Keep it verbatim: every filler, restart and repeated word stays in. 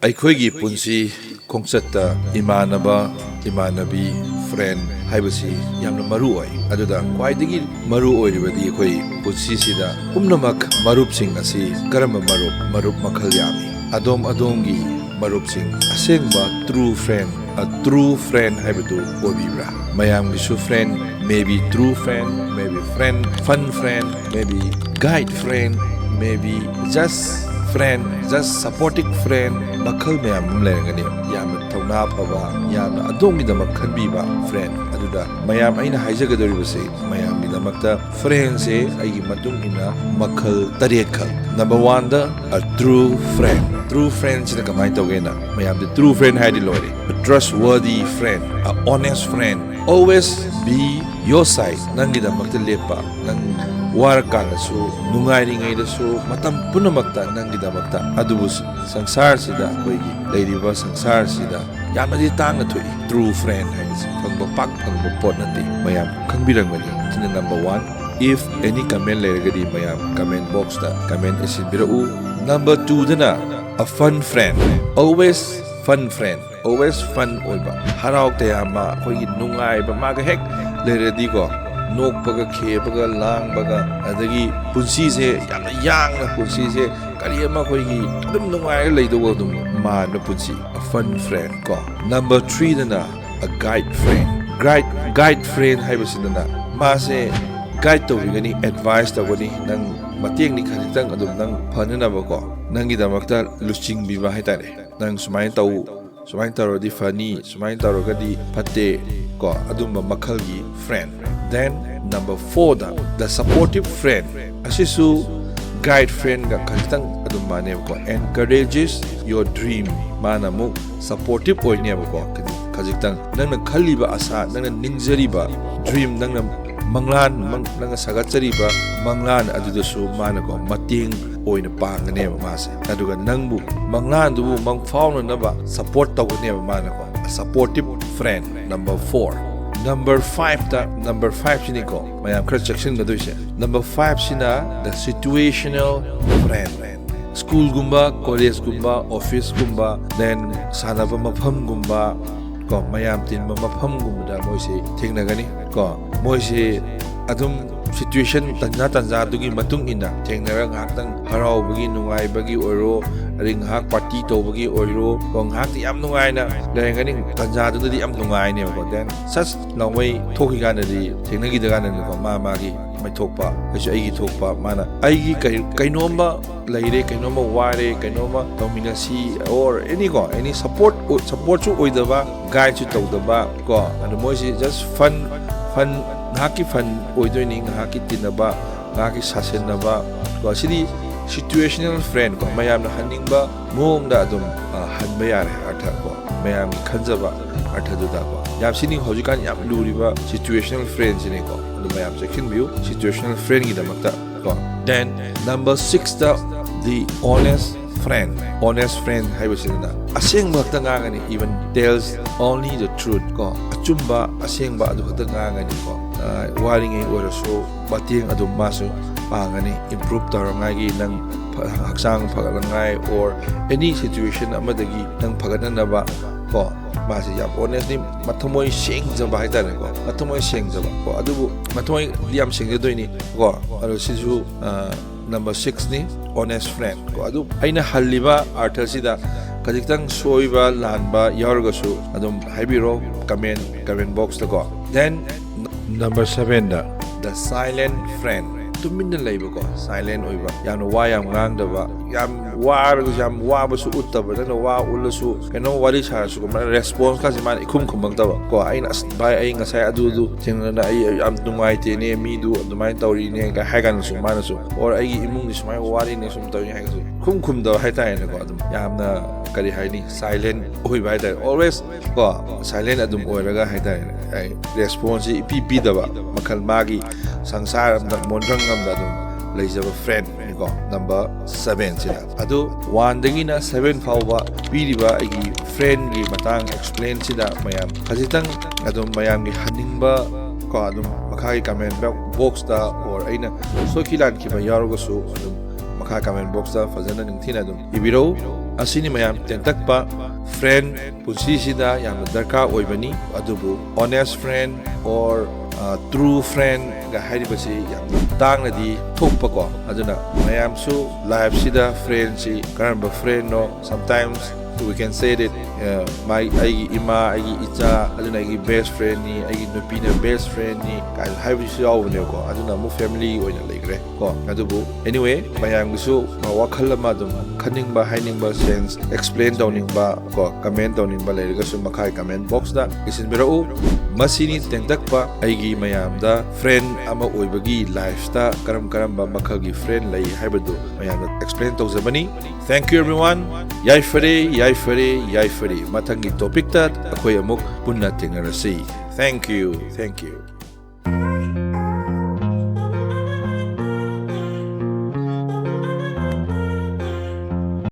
ꯑꯩꯈꯣꯏꯒꯤ ꯄꯨꯟꯁꯤ ꯈꯣꯡꯆꯠꯇ ꯏꯃꯥꯟꯅꯕ, ꯏꯃꯥꯟꯅꯕꯤ, friend ꯍꯥꯏꯕꯁꯤ ꯌꯥꯝꯅ ꯃꯔꯨ ꯑꯣꯏ꯫ ꯑꯗꯨꯗ ꯈ꯭ꯋꯥꯏꯗꯒꯤ ꯃꯔꯨ ꯑꯣꯏꯔꯤꯕꯗꯤ ꯑꯩꯈꯣꯏ ꯄꯨꯟꯁꯤꯁꯤꯗ ꯄꯨꯝꯅꯃꯛ ꯃꯔꯨꯞꯁꯤꯡ ꯑꯁꯤ ꯀꯔꯝꯕ ꯃꯔꯨꯞ? ꯃꯔꯨꯞ ꯃꯈꯜ ꯌꯥꯝꯃꯤ꯫ ꯑꯗꯣꯝ ꯑꯗꯣꯝꯒꯤ ꯃꯔꯨꯞꯁꯤꯡ ꯑꯁꯦꯡꯕ true friend, a true friend ꯍꯥꯏꯕꯗꯨ ꯑꯣꯏꯕꯤꯕ꯭ꯔꯥ? ꯃꯌꯥꯝꯒꯤꯁꯨ friend, maybe true friend, maybe friend, fun friend, maybe guide friend, maybe just friend, just supportive friend, ꯃꯈꯜ ꯃꯌꯥꯝ ꯑꯃ ꯂꯩꯔꯝꯒꯅꯤ꯫ ꯌꯥꯝꯅ ꯊꯧꯅꯥ ꯐꯕ, ꯌꯥꯝꯅ ꯑꯗꯣꯝꯒꯤꯗꯃꯛ ꯈꯟꯕꯤꯕ friend꯫ ꯑꯗꯨꯗ ꯃꯌꯥꯝ, ꯑꯩꯅ ꯍꯥꯏꯖꯒꯗꯧꯔꯤꯕꯁꯤ ꯃꯌꯥꯝꯒꯤꯗꯃꯛꯇ friendꯁꯦ ꯑꯩꯒꯤ ꯃꯇꯨꯡ ꯏꯟꯅ ꯃꯈꯜ ꯇꯔꯦꯠꯈꯛ꯫ Number oneꯗ, a true friend꯫ True friendꯁꯤꯅ ꯀꯃꯥꯏꯅ ꯇꯧꯒꯦꯅ, ꯃꯌꯥꯝꯗꯤ true friend ꯍꯥꯏꯔꯗꯤ ꯂꯣꯏꯔꯦ꯫ A trustworthy friend, a honest friend, always be your side꯫ ꯅꯪꯒꯤꯗꯃꯛꯇ ꯂꯦꯞꯄ, ꯅꯪ ꯋꯥꯔꯀꯥꯟꯗꯁꯨ, ꯅꯨꯡꯉꯥꯏꯔꯤꯉꯩꯗꯁꯨ, ꯃꯇꯝ ꯄꯨꯝꯅꯃꯛꯇ ꯅꯪꯒꯤꯗꯃꯛꯇ꯫ ꯑꯗꯨꯕꯨ ꯁꯪꯁꯥꯔꯁꯤꯗ, ꯑꯩꯈꯣꯏꯒꯤ ꯂꯩꯔꯤꯕ ꯁꯪꯁꯥꯔꯁꯤꯗ ꯌꯥꯝꯅꯗꯤ ꯇꯥꯡꯅ ꯊꯣꯛꯏ꯫ True friend ꯍꯥꯏꯕꯁꯤ ꯐꯪꯕ, ꯄꯥꯛ ꯐꯪꯕ ꯄꯣꯠ ꯅꯠꯇꯦ꯫ ꯃꯌꯥꯝ ꯈꯪꯕꯤꯔꯝꯒꯅꯤ꯫ ꯁꯤꯅ number one꯫ If any comment ꯂꯩꯔꯒꯗꯤ ꯃꯌꯥꯝ comment boxꯇ comment ꯏꯁꯤꯟꯕꯤꯔꯛꯎ꯫ Number twoꯗꯅ, a fun friend, always fun friend, always fun ꯑꯣꯏꯕ, ꯍꯔꯥꯎ ꯇꯌꯥꯝꯕ, ꯑꯩꯈꯣꯏꯒꯤ ꯅꯨꯡꯉꯥꯏꯕ ꯃꯥꯒ ꯍꯦꯛ ꯂꯩꯔꯗꯤꯀꯣ, ꯅꯣꯛꯄꯒ, ꯈꯦꯕꯒ, ꯂꯥꯡꯕꯒ, ꯑꯗꯒꯤ ꯄꯨꯟꯁꯤꯁꯦ ꯌꯥꯝꯅ ꯌꯥꯡꯅ, ꯄꯨꯟꯁꯤꯁꯦ ꯀꯔꯤ ꯑꯃ ꯑꯩꯈꯣꯏꯒꯤ ꯑꯗꯨꯝ ꯅꯨꯡꯉꯥꯏꯔ ꯂꯩꯗꯧꯕ ꯑꯗꯨꯝ ꯃꯥꯟꯕ ꯄꯨꯟꯁꯤ, a fun friend ꯀꯣ꯫ Number threeꯗꯅ, a guide friend꯫ Guide, guide friend ꯍꯥꯏꯕꯁꯤꯗꯅ ꯃꯥꯁꯦ guide ꯇꯧꯕꯤꯒꯅꯤ, advice ꯇꯧꯒꯅꯤ, ꯅꯪ ꯃꯇꯦꯡꯗꯤ ꯈꯖꯤꯛꯇꯪ ꯑꯗꯨꯝ ꯅꯪ ꯐꯅꯅꯕꯀꯣ, ꯅꯪꯒꯤꯗꯃꯛꯇ ꯂꯨꯆꯤꯡꯕꯤꯕ ꯍꯥꯏꯇꯥꯔꯦ꯫ ꯅꯪ ꯁꯨꯃꯥꯏꯅ ꯇꯧ, ꯁꯨꯃꯥꯏꯅ ꯇꯧꯔꯗꯤ ꯐꯅꯤ, ꯁꯨꯃꯥꯏꯅ ꯇꯧꯔꯒꯗꯤ ꯐꯠꯇꯦ ꯀꯣ, ꯑꯗꯨꯝꯕ ꯃꯈꯜꯒꯤ friend꯫ Then number fourꯗ, the supportive friend꯫ ꯑꯁꯤꯁꯨ guide friendꯒ ꯈꯖꯤꯛꯇꯪ ꯑꯗꯨꯝ ꯃꯥꯟꯅꯩꯕꯀꯣ꯫ Encourages your dream꯫ ꯃꯥꯅ ꯑꯃꯨꯛ supportive ꯑꯣꯏꯅꯦꯕꯀꯣ, ꯈꯖꯤꯛ-, ꯈꯖꯤꯛꯇꯪ ꯅꯪꯅ ꯈꯜꯂꯤꯕ ꯑꯁꯥ, ꯅꯪꯅ ꯅꯤꯡꯖꯔꯤꯕ dream, ꯅꯪꯅ ꯃꯪꯂꯥꯟ, ꯃꯪ-, ꯅꯪꯅ ꯁꯥꯒꯠꯆꯔꯤꯕ ꯃꯪꯂꯥꯟ ꯑꯗꯨꯗꯁꯨ ꯃꯥꯅꯀꯣ ꯃꯇꯦꯡ ꯑꯣꯏꯅ ꯄꯥꯡꯒꯅꯦꯕ ꯃꯥꯁꯦ꯫ ꯑꯗꯨꯒ ꯅꯪꯕꯨ ꯃꯪꯂꯥꯟꯗꯨꯕꯨ ꯃꯪꯐꯥꯎꯅꯅꯕ support ꯇꯧꯒꯅꯦꯕ ꯃꯥꯅꯀꯣ꯫ A supportive friend, number four꯫ Number fiveꯇ, number fiveꯁꯤꯅꯤꯀꯣ ꯃꯌꯥꯝ ꯈꯔ ꯆꯦꯛꯁꯤꯟꯒꯗꯣꯏꯁꯦ꯫ Number fiveꯁꯤꯅ the situational friend꯫ ꯁ꯭ꯀꯨꯜꯒꯨꯝꯕ, ꯀꯣꯂꯦꯖꯀꯨꯝꯕ, ꯑꯣꯐꯤꯁꯀꯨꯝꯕ, then ꯁꯥꯟꯅꯕ ꯃꯐꯝꯒꯨꯝꯕ, ꯀꯣ, ꯃꯌꯥꯝ ꯇꯤꯟꯕ ꯃꯐꯝꯒꯨꯝꯕꯗ ꯃꯣꯏꯁꯤ ꯊꯦꯡꯅꯒꯅꯤ꯫ ꯀꯣ, ꯃꯣꯏꯁꯤ ꯑꯗꯨꯝ situation, ꯇꯟꯖꯥ ꯇꯟꯖꯥꯗꯨꯒꯤ ꯃꯇꯨꯡ ꯏꯟꯅ ꯊꯦꯡꯅꯔꯒ ꯉꯥꯏꯍꯥꯛꯇꯪ ꯍꯔꯥꯎꯕꯒꯤ, ꯅꯨꯡꯉꯥꯏꯕꯒꯤ ꯑꯣꯏꯔꯣ, ꯑꯗꯩ ꯉꯥꯏꯍꯥꯛ ꯄꯥꯔꯇꯤ ꯇꯧꯕꯒꯤ ꯑꯣꯏꯔꯣ, ꯀꯣ, ꯉꯥꯏꯍꯥꯛꯇꯤ ꯌꯥꯝ ꯅꯨꯡꯉꯥꯏꯅ ꯂꯩꯔꯝꯒꯅꯤ꯫ ꯇꯟꯖꯥꯗꯨꯗꯗꯤ ꯌꯥꯝ ꯅꯨꯡꯉꯥꯏꯅꯦꯕꯀꯣ꯫ Then ꯁꯠ ꯂꯥꯎꯃꯩ ꯊꯣꯛꯈꯤ ꯀꯥꯟꯗꯗꯤ, ꯊꯦꯡꯅꯈꯤꯗ ꯀꯥꯟꯗꯗꯤꯀꯣ, ꯃꯥ ꯃꯥꯒꯤ ꯃꯥꯏꯊꯣꯛꯄ, ꯑꯩꯁꯨ ꯑꯩꯒꯤ ꯊꯣꯛꯄ, ꯃꯥꯅ ꯑꯩꯒꯤ ꯀꯩ-, ꯀꯩꯅꯣꯝꯃ ꯂꯩꯔꯦ, ꯀꯩꯅꯣꯝꯃ ꯋꯥꯔꯦ, ꯀꯩꯅꯣꯝꯃ ꯇꯧꯃꯤꯟꯅꯁꯤ, or any ꯀꯣ, any support, supportꯁꯨ ꯑꯣꯏꯗꯕ, guideꯁꯨ ꯇꯧꯗꯕ ꯀꯣ, ꯑꯗꯨ ꯃꯣꯏꯁꯤ just fun, fun, ꯉꯥꯏꯍꯥꯛꯀꯤ fun ꯑꯣꯏꯗꯣꯏꯅꯤ, ꯉꯥꯏꯍꯥꯛꯀꯤ ꯇꯤꯟꯅꯕ, ꯉꯥꯏꯍꯥꯛꯀꯤ ꯁꯥꯁꯤꯟꯅꯕ ꯀꯣ꯫ ꯁꯤꯗꯤ situational friend ꯀꯣ, ꯃꯌꯥꯝꯅ ꯍꯟꯅꯤꯡꯕ ꯃꯑꯣꯡꯗ ꯑꯗꯨꯝ, ꯑ, ꯍꯟꯕ ꯌꯥꯔꯦ ꯑꯔꯊ ꯀꯣ, ꯃꯌꯥꯝꯒꯤ ꯈꯟꯖꯕ ꯑꯔꯊꯗꯨꯗ ꯀꯣ꯫ ꯌꯥꯝ ꯁꯤꯅꯤ ꯍꯧꯖꯤꯛꯀꯥꯟ ꯌꯥꯝ ꯂꯨꯔꯤꯕ situational friendꯁꯤꯅꯤꯀꯣ꯫ ꯑꯗꯨ ꯃꯌꯥꯝ ꯆꯦꯛꯁꯤꯟꯕꯤꯌꯨ situational friendꯒꯤꯗꯃꯛꯇ ꯀꯣ꯫ Then number sixꯇ the honest friend꯫ Honest friend ꯍꯥꯏꯕꯁꯤꯗꯅ ꯑꯁꯦꯡꯕ ꯈꯛꯇ ꯉꯥꯡꯒꯅꯤ, even tells only the truth ꯀꯣ, ꯑꯆꯨꯝꯕ ꯑꯁꯦꯡꯕ ꯑꯗꯨ ꯈꯛꯇ ꯉꯥꯡꯒꯅꯤ ꯀꯣ꯫ ꯑ, ꯋꯥꯔꯤꯉꯩ ꯑꯣꯏꯔꯁꯨ ꯃꯇꯦꯡ ꯑꯗꯨꯝ ꯃꯥꯁꯨ ꯄꯥꯡꯒꯅꯤ, improve ꯇꯧꯔꯉꯥꯏꯒꯤ, ꯅꯪ ꯐ-, ꯍꯛꯆꯥꯡ ꯐꯒꯠꯅꯉꯥꯏ or any situation ꯑꯃꯗꯒꯤ ꯅꯪ ꯐꯒꯠꯅꯅꯕ ꯀꯣ꯫ ꯃꯥꯁꯤ ꯌꯥꯝ honestly ꯃꯊꯃꯣꯏ ꯁꯦꯡꯖꯕ ꯍꯥꯏꯇꯥꯔꯦꯀꯣ, ꯃꯊꯃꯣꯏ ꯁꯦꯡꯖꯕ ꯀꯣ꯫ ꯑꯗꯨꯕꯨ ꯃꯊꯃꯣꯏꯗꯤ ꯌꯥꯝ ꯁꯦꯡꯖꯗꯣꯏꯅꯤ ꯀꯣ꯫ ꯑꯗꯣ ꯁꯤꯁꯨ, ꯑ, number sixꯅꯤ, honest friend ꯀꯣ꯫ ꯑꯗꯨ ꯑꯩꯅ ꯍꯜꯂꯤꯕ ꯑꯔꯊꯁꯤꯗ ꯈꯖꯤꯛꯇꯪ ꯁꯣꯏꯕ ꯂꯥꯟꯕ ꯌꯥꯎꯔꯒꯁꯨ ꯑꯗꯨꯝ ꯍꯥꯏꯕꯤꯔꯣ comment, comment boxꯇ ꯀꯣ꯫ Then number sevenꯗ the silent friend꯫ ꯇꯨꯃꯤꯟꯅ ꯂꯩꯕꯀꯣ, silent ꯑꯣꯏꯕ, ꯌꯥꯝꯅ ꯋꯥ ꯌꯥꯝ ꯉꯥꯡꯗꯕ, ꯌꯥꯝ ꯋꯥꯔꯒꯁꯨ ꯌꯥꯝ ꯋꯥꯕꯁꯨ ꯎꯠꯇꯕ, ꯅꯪꯅ ꯋꯥ ꯎꯠꯂꯁꯨ, ꯀꯩꯅꯣꯝ ꯋꯥꯔꯤ ꯁꯥꯔꯁꯨ, ꯀꯃꯥꯏꯅ responseꯀꯥꯁꯦ ꯃꯥꯅ ꯏꯈꯨꯝ ꯈꯨꯝꯃꯛꯇꯕ ꯀꯣ꯫ ꯑꯩꯅ, "ꯑꯁ ꯚꯥꯏ, ꯑꯩ ꯉꯁꯥꯏ ꯑꯗꯨꯗꯨ ꯊꯦꯡꯅꯅ ꯑꯩ ꯌꯥꯝ ꯅꯨꯡꯉꯥꯏꯇꯦꯅꯦ, ꯃꯤꯗꯨ ꯑꯗꯨꯃꯥꯏꯅ ꯇꯧꯔꯤꯅꯦ" ꯀꯥꯏ ꯍꯥꯏ ꯀꯥꯟꯗꯁꯨ ꯃꯥꯅꯁꯨ, or "ꯑꯩꯒꯤ ꯏꯃꯨꯡꯒꯤ ꯁꯨꯃꯥꯏꯅ ꯋꯥꯔꯤꯅꯦ, ꯁꯨꯝ ꯇꯧꯔꯤꯅꯦ" ꯍꯥꯏꯔꯒꯁꯨ ꯏꯈꯨꯝ ꯈꯨꯝꯗꯕ ꯍꯥꯏꯇꯥꯔꯦꯅꯦꯀꯣ꯫ ꯑꯗꯨꯝ ꯌꯥꯝꯅ, ꯀꯔꯤ ꯍꯥꯏꯅꯤ, silent ꯑꯣꯏꯕ ꯍꯥꯏꯇꯥꯔꯦ꯫ Always ꯀꯣ, silent ꯑꯗꯨꯝ ꯑꯣꯏꯔꯒ ꯍꯥꯏꯇꯥꯔꯦꯅꯦ, ꯑꯩ responseꯁꯤ ꯏꯄꯤ ꯄꯤꯗꯕ ꯃꯈꯜ, ꯃꯥꯒꯤ ꯁꯪꯁꯥꯔ ꯑꯃꯗ, ꯃꯣꯟꯗ꯭ꯔꯪ ꯑꯃꯗ ꯑꯗꯨꯝ ꯂꯩꯖꯕ friendꯅꯤꯀꯣ, number sevenꯁꯤꯗ꯫ ꯑꯗꯨ oneꯗꯒꯤꯅ seven ꯐꯥꯎꯕ ꯄꯤꯔꯤꯕ ꯑꯩꯒꯤ friendꯒꯤ ꯃꯇꯥꯡ explainꯁꯤꯗ ꯃꯌꯥꯝ ꯈꯖꯤꯛꯇꯪ ꯑꯗꯨꯝ ꯃꯌꯥꯝꯒꯤ ꯍꯟꯅꯤꯡꯕ ꯀꯣ, ꯑꯗꯨꯝ ꯃꯈꯥꯒꯤ comment boxꯇ or ꯑꯩꯅ ꯁꯣꯏꯈꯤ ꯂꯥꯟꯈꯤꯕ ꯌꯥꯎꯔꯒꯁꯨ ꯑꯗꯨꯝ ꯃꯈꯥ comment boxꯇ ꯐꯖꯅ ꯅꯤꯡꯊꯤꯅ ꯑꯗꯨꯝ ꯏꯕꯤꯔꯛꯎ꯫ ꯑꯁꯤꯅꯤ ꯃꯌꯥꯝ, ꯇꯦꯟꯇꯛꯄ friend ꯄꯨꯟꯁꯤꯁꯤꯗ ꯌꯥꯝꯅ ꯗꯔꯀꯥꯔ ꯑꯣꯏꯕꯅꯤ, ꯑꯗꯨꯕꯨ honest friend or, uh, true friendꯒ ꯍꯥꯏꯔꯤꯕꯁꯤ ꯌꯥꯝꯅ ꯇꯥꯡꯅꯗꯤ ꯊꯣꯛꯄꯀꯣ꯫ ꯑꯗꯨꯅ ꯃꯌꯥꯝꯁꯨ lifeꯁꯤꯗ friendꯁꯤ ꯀꯔꯝꯕ friendꯅꯣ, sometimes we can say that, uh, my, ꯑꯩꯒꯤ ꯏꯃꯥ, ꯑꯩꯒꯤ ꯏꯆꯥ, ꯑꯗꯨꯅ ꯑꯩꯒꯤ best friendꯅꯤ, ꯑꯩꯒꯤ ꯅꯨꯄꯤꯅ best friendꯅꯤ ꯀꯥꯏꯅ ꯍꯥꯏꯕꯁꯨ ꯌꯥꯎꯕꯅꯦꯕꯀꯣ꯫ ꯑꯗꯨꯅ ꯑꯃꯨꯛ family ꯑꯣꯏꯅ ꯂꯩꯈ꯭ꯔꯦ ꯀꯣ꯫ ꯑꯗꯨꯕꯨ anyway, ꯃꯌꯥꯝꯒꯤꯁꯨ ꯋꯥꯈꯜ ꯑꯃ ꯑꯗꯨꯝ ꯈꯟꯅꯤꯡꯕ, ꯍꯥꯏꯅꯤꯡꯕ, sense explain ꯇꯧꯅꯤꯡꯕ ꯀꯣ, comment ꯇꯧꯅꯤꯡꯕ ꯂꯩꯔꯒꯁꯨ ꯃꯈꯥꯒꯤ comment boxꯇ ꯏꯁꯤꯟꯕꯤꯔꯛꯎ꯫ ꯃꯁꯤꯅꯤ ꯇꯦꯟꯇꯛꯄ ꯑꯩꯒꯤ ꯃꯌꯥꯝꯗ friend ꯑꯃ ꯑꯣꯏꯕꯒꯤ lifeꯇ ꯀꯔꯝ ꯀꯔꯝꯕ ꯃꯈꯜꯒꯤ friend ꯂꯩ ꯍꯥꯏꯕꯗꯨ ꯃꯌꯥꯝꯗ explain ꯇꯧꯖꯕꯅꯤ꯫ Thank you everyone. ꯌꯥꯏꯐꯔꯦ, ꯌꯥꯏꯐꯔꯦ, ꯌꯥꯏꯐꯔꯦ꯫ ꯃꯊꯪꯒꯤ topicꯇ ꯑꯩꯈꯣꯏ ꯑꯃꯨꯛ ꯄꯨꯟꯅ ꯊꯦꯡꯅꯔꯁꯤ꯫ Thank you, thank you.